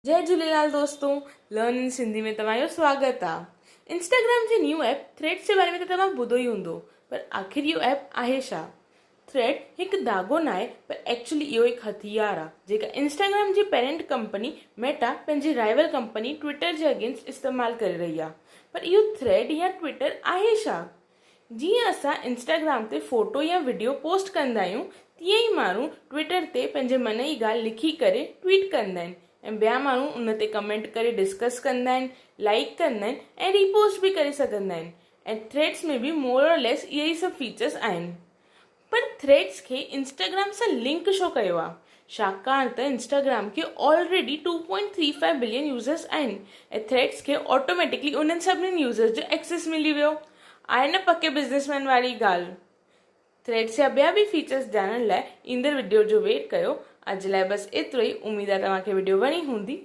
جئي جهوليلال دوستو learn in Sindhi ۾ توهان جو سواگت آ. انسٽاگرام جي نيو ايپ ٿريڊس جي باري ۾ ته توهان ٻڌو ئي هوندو پر آخر اهو ايپ آهي ڇا؟ ٿريڊ هڪ ڌاڳو ناهي پر ايڪچولي اهو هڪ هٿيار آ جيڪا انسٽاگرام جي پيرنٽ ڪمپني ميٽا پنهنجي رائيول ڪمپني ٽوئٽر جي اگينسٽ استعمال ڪري رهي آ پر اهو ٿريڊ يا ٽوئٽر آهي ڇا؟ جيئن اسان انسٽاگرام تي فوٽو يا وڊيو پوسٽ ڪندا آهيون تيئن ئي ماڻهو ٽوئٽر تي پنهنجي من جي ڳالهه لکي ڪري ٽوئيٽ ڪندا آهن ۽ ٻيا ماڻهو ان تي ڪمينٽ ڪري ڊسڪس ڪندا آهن، لائيڪ ڪندا آهن ۽ ري پوسٽ به ڪري سگهندا آهن ۽ ٿريڊس ۾ به مور اور ليس اهي ئي سڀ فيچرس آهن. پر ٿريڊس کي انسٽاگرام سان لنڪ ڇو ڪيو آهي؟ ڇاڪاڻ ته انسٽاگرام کي already two point three five billion users آهن ۽ ٿريڊس کي آٽوميٽڪلي انهن سڀني يوزرز جو ايڪسيس ملي ويو آهي نه پڪي بزنس مين واري ڳالهه. ٿريڊس جا ٻيا به فيچرز ڄاڻڻ لاء ايندڙ وڊيو جو ويٽ ڪيو. اڄ لاء بس ايترو ئي اميد آهي توهان کي وڊيو وڻي هوندي.